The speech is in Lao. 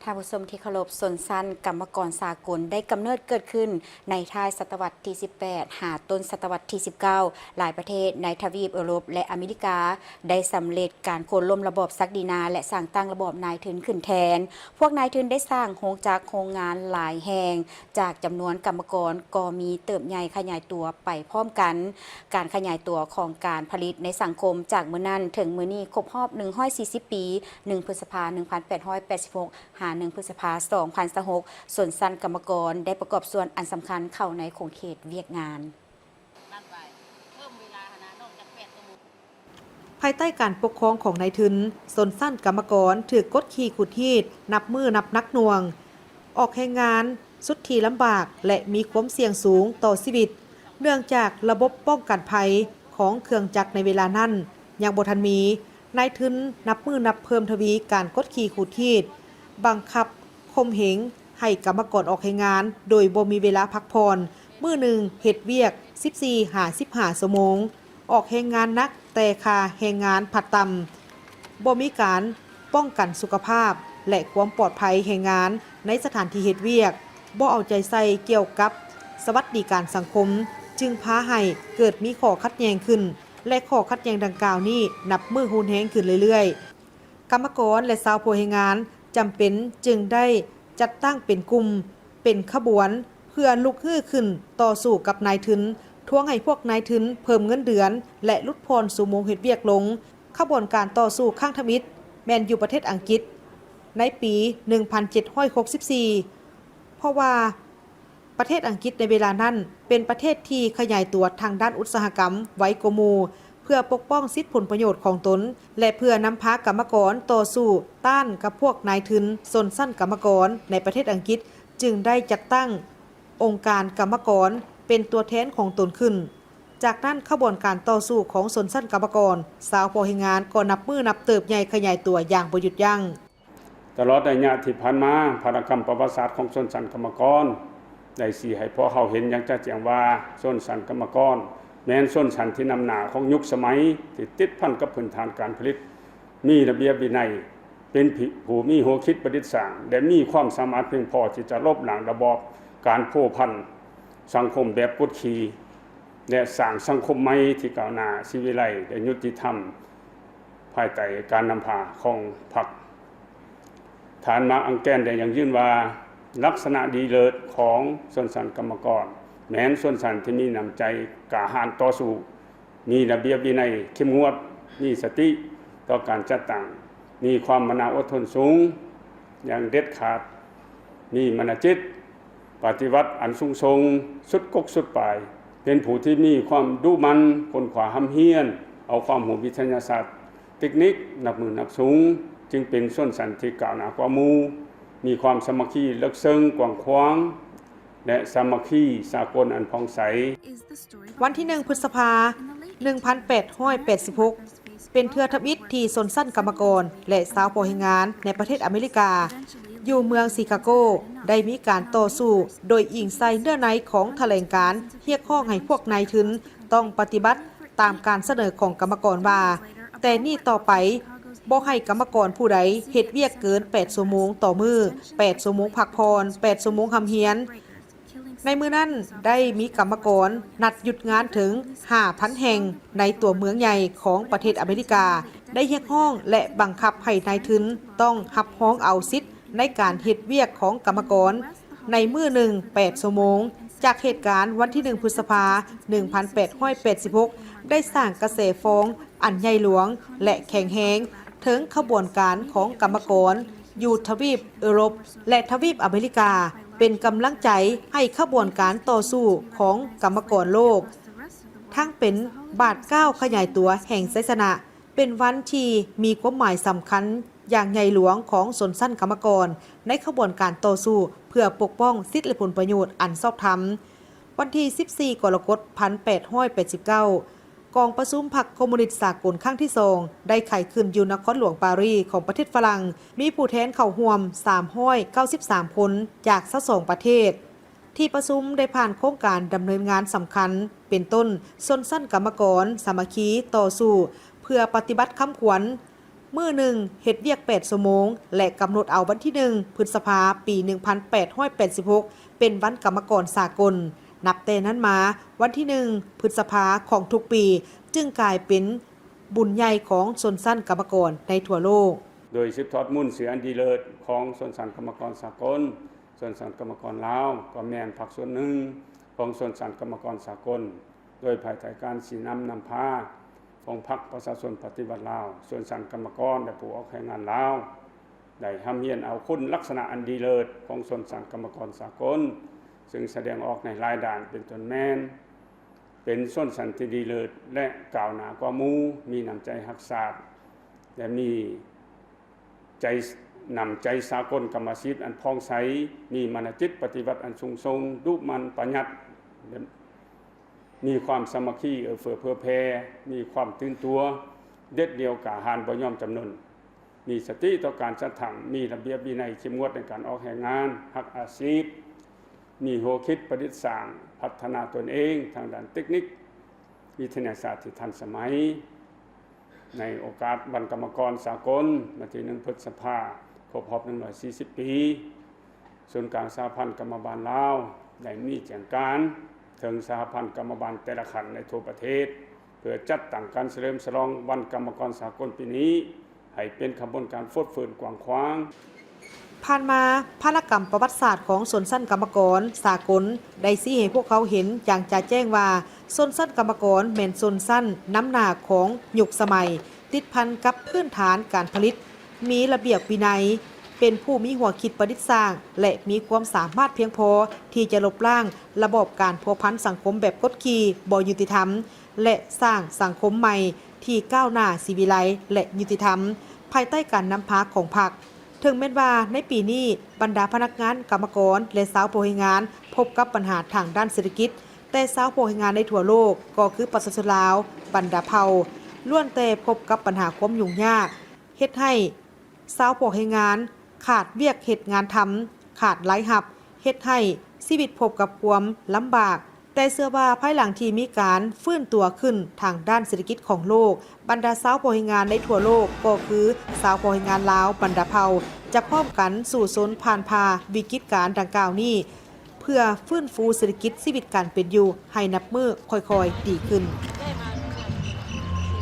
ທ່ານຜູ້ຊົມທີ່ເຄົາລົບ, ຊົນຊັ້ນກຳມະກອນສາກົນໄດ້ກຳເນີດເກີດຂຶ້ນໃນທ້າຍສະຕະວັດທີສິບແປດ ຫາຕົ້ນສະຕະວັດທີສິບເກົ້າ. ຫຼາຍປະເທດໃນທະວີບເອີຣົບ ແລະ ອາເມລິກາ ໄດ້ສຳເລັດການໂຄ່ນລົ້ມລະບອບສັກດີນາ ແລະ ສ້າງຕັ້ງລະບອບນາຍທຶນຂຶ້ນແທນ. ພວກນາຍທຶນໄດ້ສ້າງໂຮງຈັກໂຮງງານຫຼາຍແຫ່ງ, ຈາກຈຳນວນກຳມະກອນກໍມີເຕີບໃຫຍ່ຂະຫຍາຍຕົວໄປພ້ອມກັນ. ການຂະຫຍາຍຕົວຂອງການຜະລິດໃນສັງຄົມຈາກມື້ນັ້ນເຖິງມື້ນີ້ຄົບຮອບໜຶ່ງຮ້ອຍສີ່ສິບປີ, ໜຶ່ງ ພຶດສະພາ ໜຶ່ງພັນແປດຮ້ອຍແປດສິບຫົກ ຫາ ໜຶ່ງ ພຶດສະພາ ສອງພັນຊາວຫົກ, ຊົນຊັ້ນກຳມະກອນໄດ້ປະກອບສ່ວນອັນສຳຄັນເຂົ້າໃນຂົງເຂດວຽກງານ. ພາຍໃຕ້ການປົກຄອງຂອງນາຍທຶນ, ຊົນຊັ້ນກຳມະກອນຖືກກົດຂີ່ຂູດຮີດນັບມື້ນັບໜັກໜ່ວງ, ອອກແຮງງານສຸດທີ່ລຳບາກ ແລະ ມີຄວາມສ່ຽງສູງຕໍ່ຊີວິດ, ເນື່ອງຈາກລະບົບປ້ອງກັນໄພຂອງເຄື່ອງຈັກໃນເວລານັ້ນຍັງບໍ່ທັນມີ. ນາຍທຶນນັບມື້ນັບເພີ່ມທະວີການກົດຂີ່ຂູດຮີດ, ບັງຄັບຂົ່ມເຫງໃຫ້ກຳມະກອນອອກແຮງງານໂດຍບໍ່ມີເວລາພັກຜ່ອນ, ມື້ໜຶ່ງເຮັດວຽກສິບສີ່ຫາສິບຫ້າຊົ່ວໂມງ, ອອກແຮງງານໜັກແຕ່ຄ່າແຮງງານພັດຕ່ຳ, ບໍ່ມີການປ້ອງກັນສຸຂະພາບ ແລະ ຄວາມປອດໄພແຮງງານໃນສະຖານທີ່ເຮັດວຽກ, ບໍ່ເອົາໃຈໃສ່ກ່ຽວກັບສະຫວັດດີການສັງຄົມ, ຈຶ່ງພາໃຫ້ເກີດມີຂໍ້ຂັດແຍ່ງຂຶ້ນ ແລະ ຂໍ້ຂັດແຍ່ງດັ່ງກ່າວນີ້ນັບມື້ຮຸນແຮງຂຶ້ນເລື້ອຍໆ. ກຳມະກອນ ແລະ ຊາວຜູ້ແຮງງານຈຳເປັນຈຶ່ງໄດ້ຈັດຕັ້ງເປັນກຸ່ມ, ເປັນຂະບວນ ເພື່ອລຸກຮືຂຶ້ນຕໍ່ສູ້ກັບນາຍທຶນ, ທວງໃຫ້ພວກນາຍທຶນເພີ່ມເງິນເດືອນ ແລະ ຫຼຸດຜ່ອນຊົ່ວໂມງເຮັດວຽກລົງ. ຂະບວນການຕໍ່ສູ້ຄັ້ງທຳອິດແມ່ນຢູ່ປະເທດອັງກິດໃນປີໜຶ່ງພັນເຈັດຮ້ອຍຫົກສິບສີ່ ເພາະວ່າ ປະເທດອັງກິດໃນເວລານັ້ນເປັນປະເທດທີ່ຂະຫຍາຍຕົວທາງດ້ານອຸດສາຫະກຳໄວກວ່າໝູ່ ເພື່ອປົກປ້ອງສິດຜົນປະໂຫຍດຂອງຕົນ ແລະ ເພື່ອນຳພາກຳມະກອນຕໍ່ສູ້ຕ້ານກັບພວກນາຍທຶນຊົນຊັ້ນກຳມະກອນໃນປະເທດອັງກິດ, ຈຶ່ງໄດ້ຈັດຕັ້ງອົງການກຳມະກອນເປັນຕົວແທນຂອງຕົນຂຶ້ນ. ຈາກນັ້ນ, ຂະບວນການຕໍ່ສູ້ຂອງຊົນຊັ້ນກຳມະກອນ, ຊາວພໍ່ແຮງງານ ກໍນັບມື້ນັບເຕີບໃຫຍ່ຂະຫຍາຍຕົວຢ່າງບໍ່ຢຸດຢັ້ງ. ຕະຫຼອດໄລຍະທີ່ຜ່ານມາ, ວາລະກຳປະຫວັດສາດຂອງຊົນຊັ້ນກຳມະກອນ ໄດ້ຊີ້ໃຫ້ພວກເຮົາເຫັນຢ່າງຈະແຈ້ງວ່າ ຊົນຊັ້ນກຳມະກອນ ແມ່ນຊົນຊັ້ນທີ່ນຳໜ້າຂອງຍຸກສະໄໝ ທີ່ຕິດພັນກັບພື້ນຖານການຜະລິດ, ມີລະບຽບວິໄນ, ເປັນຜູ້ມີຫົວຄິດປະດິດສ້າງ ແລະ ມີຄວາມສາມາດພຽງພໍທີ່ຈະລົບລ້າງລະບອບການພົວພັນສັງຄົມແບບກົດຂີ່ ແລະ ສ້າງສັງຄົມໃໝ່ທີ່ກ້າວໜ້າ, ສີວິໄລ ແລະ ຍຸຕິທຳ ພາຍໃຕ້ການນຳພາຂອງພັກ. ທ່ານ ມາກ ອັງແກນ ໄດ້ຢັ້ງຢືນວ່າ ລັກສະນະດີເລີດຂອງຊົນຊັ້ນກຳມະກອນ ແມ່ນຊົນຊັ້ນທີ່ມີນ້ຳໃຈກ້າຫານຕໍ່ສູ້, ມີລະບຽບວິໄນເຂັ້ມງວດ, ມີສະຕິຕໍ່ການຈັດຕັ້ງ, ມີຄວາມມານາອົດທົນສູງຢ່າງເດັດຂາດ, ມີມານະຈິດ ປະຕິວັດອັນສູງສົ່ງສຸດກົກສຸດປາຍ, ເປັນຜູ້ທີ່ມີຄວາມດຸໝັ່ນ, ຄົ້ນຄວ້າຮ່ຳຮຽນ, ເອົາຄວາມຮູ້ວິທະຍາສາດ, ເຕັກນິກນັບມື້ນັບສູງ, ຈຶ່ງເປັນຊົນຊັ້ນທີ່ກ້າວໜ້າກວ່າໝູ່, ມີຄວາມສາມັກຄີເລິກເຊິ່ງກວ້າງຂວາງ ແລະ ສາມັກຄີສາກົນອັນຜ່ອງໃສ. ວັນທີໜຶ່ງ ພຶດສະພາ ໜຶ່ງພັນແປດຮ້ອຍແປດສິບຫົກ ເປັນເທື່ອທຳອິດທີ່ຊົນຊັ້ນກຳມະກອນ ແລະ ຊາວພໍ່ແຮງງານໃນປະເທດອາເມລິກາ ຢູ່ເມືອງຊີຄາໂກ ໄດ້ມີການຕໍ່ສູ້ໂດຍອີງໃສ່ເນື້ອໃນຂອງຖະແຫຼງການຮຽກຮ້ອງໃຫ້ພວກນາຍທຶນຕ້ອງປະຕິບັດຕາມການສະເໜີຂອງກຳມະກອນວ່າ ແຕ່ນີ້ຕໍ່ໄປບໍ່ໃຫ້ກຳມະກອນຜູ້ໃດເຮັດວຽກເກີນແປດຊົ່ວໂມງຕໍ່ມື້, ແປດຊົ່ວໂມງພັກຜ່ອນ, ແປດຊົ່ວໂມງຮ່ຳຮຽນ. ໃນມື້ນັ້ນໄດ້ມີກຳມະກອນນັດຢຸດງານເຖິງຫ້າພັນແຫ່ງໃນຕົວເມືອງໃຫຍ່ຂອງປະເທດອາເມລິກາ ໄດ້ຮຽກຮ້ອງ ແລະ ບັງຄັບໃຫ້ນາຍທຶນຕ້ອງຮັບຮອງເອົາສິດໃນການເຮັດວຽກຂອງກຳມະກອນໃນມື້ໜຶ່ງແປດຊົ່ວໂມງ. ຈາກເຫດການວັນທີໜຶ່ງ ພຶດສະພາ ໜຶ່ງພັນແປດຮ້ອຍແປດສິບຫົກ ໄດ້ສ້າງກະແສຟ້ອງອັນໃຫຍ່ຫຼວງ ແລະ ແຂງແຮງເຖິງຂະບວນການຂອງກຳມະກອນຢູ່ທະວີບເອີຣົບ ແລະ ທະວີບອາເມລິກາ ເປັນກຳລັງໃຈໃຫ້ຂະບວນການຕໍ່ສູ້ຂອງກຳມະກອນໂລກ ທັງເປັນບາດກ້າວຂະຫຍາຍຕົວແຫ່ງໄຊຊະນະ, ເປັນວັນທີ່ມີຄວາມໝາຍສຳຄັນຢ່າງໃຫຍ່ຫຼວງຂອງຊົນຊັ້ນກຳມະກອນໃນຂະບວນການຕໍ່ສູ້ເພື່ອປົກປ້ອງສິດ ແລະ ຜົນປະໂຫຍດອັນຊອບທຳ. ວັນທີສິບສີ່ ກໍລະກົດ ໜຶ່ງພັນແປດຮ້ອຍແປດສິບເກົ້າ ກອງປະຊຸມພັກຄອມມູນິດສາກົນຄັ້ງທີສອງ ໄດ້ໄຂຂຶ້ນຢູ່ນະຄອນຫຼວງປາຣີຂອງປະເທດຝຣັ່ງ, ມີຜູ້ແທນເຂົ້າຮ່ວມສາມຮ້ອຍເກົ້າສິບສາມຄົນຈາກຊາວສອງປະເທດ. ທີ່ປະຊຸມໄດ້ຜ່ານໂຄງການດຳເນີນງານສຳຄັນ ເປັນຕົ້ນ ຊົນຊັ້ນກຳມະກອນສາມັກຄີຕໍ່ສູ້ເພື່ອປະຕິບັດຄຳຂວັນ ມື້ໜຶ່ງເຮັດວຽກແປດຊົ່ວໂມງ ແລະ ກຳນົດເອົາວັນທີໜຶ່ງ ພຶດສະພາ ປີໜຶ່ງພັນແປດຮ້ອຍແປດສິບຫົກ ເປັນວັນກຳມະກອນສາກົນ. ນັບແຕ່ນັ້ນມາ, ວັນທີໜຶ່ງ ພຶດສະພາຂອງທຸກປີ ຈຶ່ງກາຍເປັນບຸນໃຫຍ່ຂອງຊົນຊັ້ນກຳມະກອນໃນທົ່ວໂລກ. ໂດຍສືບທອດມູນເຊື້ອອັນດີເລີດຂອງຊົນຊັ້ນກຳມະກອນສາກົນ, ຊົນຊັ້ນກຳມະກອນລາວ ກໍແມ່ນພາກສ່ວນໜຶ່ງຂອງຊົນຊັ້ນກຳມະກອນສາກົນ. ໂດຍພາຍໃຕ້ການຊີ້ນຳນຳພາຂອງພັກປະຊາຊົນປະຕິວັດລາວ, ຊົນຊັ້ນກຳມະກອນ ແລະ ຜູ້ອອກແຮງງານລາວ ໄດ້ຮ່ຳຮຽນເອົາຄຸນລັກສະນະອັນດີເລີດຂອງຊົນຊັ້ນກຳມະກອນສາກົນ, ຊຶ່ງສະແດງອອກໃນຫຼາຍດ້ານ ເປັນຕົ້ນແມ່ນ ເປັນຊົນຊັ້ນທີ່ດີເລີດ ແລະ ກ້າວໜ້າກວ່າໝູ່, ມີນ້ຳໃຈຮັກຊາດ ແລະ ມີ ໃຈ ນ້ຳໃຈສາກົນກຳມະສິດອັນຜ່ອງໃສ, ມີມານະຈິດປະຕິວັດອັນສູງສົ່ງ, ດຸໝັ່ນປະຢັດ, ມີຄວາມສາມັກຄີເອື້ອເຟື້ອເຜື່ອແຜ່, ມີຄວາມຕື່ນຕົວ, ເດັດດ່ຽວກ້າຫານບໍ່ຍອມຈຳນົນ, ມີສະຕິຕໍ່ການຈັດຕັ້ງ, ມີລະບຽບວິໄນເຂັ້ມງວດໃນການອອກແຮງງານ, ຮັກອາຊີບ, ມີຫົວຄິດປະດິດສ້າງ, ພັດທະນາຕົນເອງທາງດ້ານເຕັກນິກ, ວິທະຍາສາດທີ່ທັນສະໄໝ. ໃນໂອກາດວັນກຳມະກອນສາກົນ ວັນທີໜຶ່ງ ພຶດສະພາ ຄົບຮອບໜຶ່ງຮ້ອຍສີ່ສິບປີ, ສູນກາງສະຫະພັນກຳມະບານລາວ ໄດ້ມີແຈ້ງການເຖິງສະຫະພັນກຳມະບານແຕ່ລະຂັ້ນໃນທົ່ວປະເທດ ເພື່ອຈັດຕັ້ງການສະເຫຼີມສະຫຼອງວັນກຳມະກອນສາກົນປີນີ້ ໃຫ້ເປັນຂະບວນການຟົດຟື້ນກວ້າງຂວາງ. ຜ່ານມາ, ພາລະກຳປະຫວັດສາດຂອງຊົນຊັ້ນກຳມະກອນສາກົນ ໄດ້ຊີ້ໃຫ້ພວກເຮົາເຫັນຢ່າງຈະແຈ້ງວ່າ ຊົນຊັ້ນກຳມະກອນແມ່ນຊົນຊັ້ນນຳໜ້າຂອງຍຸກສະໄໝ, ຕິດພັນກັບພື້ນຖານການຜະລິດ, ມີລະບຽບວິໄນ, ເປັນຜູ້ມີຫົວຄິດປະດິດສ້າງ ແລະ ມີຄວາມສາມາດພຽງພໍທີ່ຈະລົບລ້າງລະບອບການພົວພັນສັງຄົມແບບກົດຂີ່, ບໍ່ຍຸຕິທຳ ແລະ ສ້າງສັງຄົມໃໝ່ທີ່ກ້າວໜ້າ, ສີວິໄລ ແລະ ຍຸຕິທຳ ພາຍໃຕ້ການນຳພາຂອງພັກ. ເຖິງແມ່ນວ່າໃນປີນີ້ ບັນດາພະນັກງານ, ກຳມະກອນ ແລະ ຊາວພວກແຮງງານພົບກັບບັນຫາທາງດ້ານເສດຖະກິດ, ແຕ່ຊາວພວກແຮງງານໃນທົ່ວໂລກ ກໍຄືປະຊາຊົນລາວບັນດາເຜົ່າ ລ້ວນແຕ່ພົບກັບບັນຫາຄວາມຫຍຸ້ງຍາກ, ເຮັດໃຫ້ຊາວພວກແຮງງານຂາດວຽກເຮັດງານທຳ, ຂາດລາຍຮັບ, ເຮັດໃຫ້ຊີວິດພົບກັບຄວາມລຳບາກ. ແຕ່ເຊື່ອວ່າພາຍຫຼັງທີ່ມີການຟື້ນຕົວຂຶ້ນທາງດ້ານເສດຖະກິດຂອງໂລກ, ບັນດາຊາວພວກແຮງງານໃນທົ່ວໂລກ ກໍຄືຊາວພວກແຮງງານລາວບັນດາເຜົ່າ ຈະພ້ອມກັນສູ້ຊົນຜ່ານຜ່າວິກິດການດັ່ງກ່າວນີ້ ເພື່ອຟື້ນຟູເສດຖະກິດຊີວິດການເປັນຢູ່ໃຫ້ນັບມື້ຄ່ອຍໆດີຂຶ້ນ.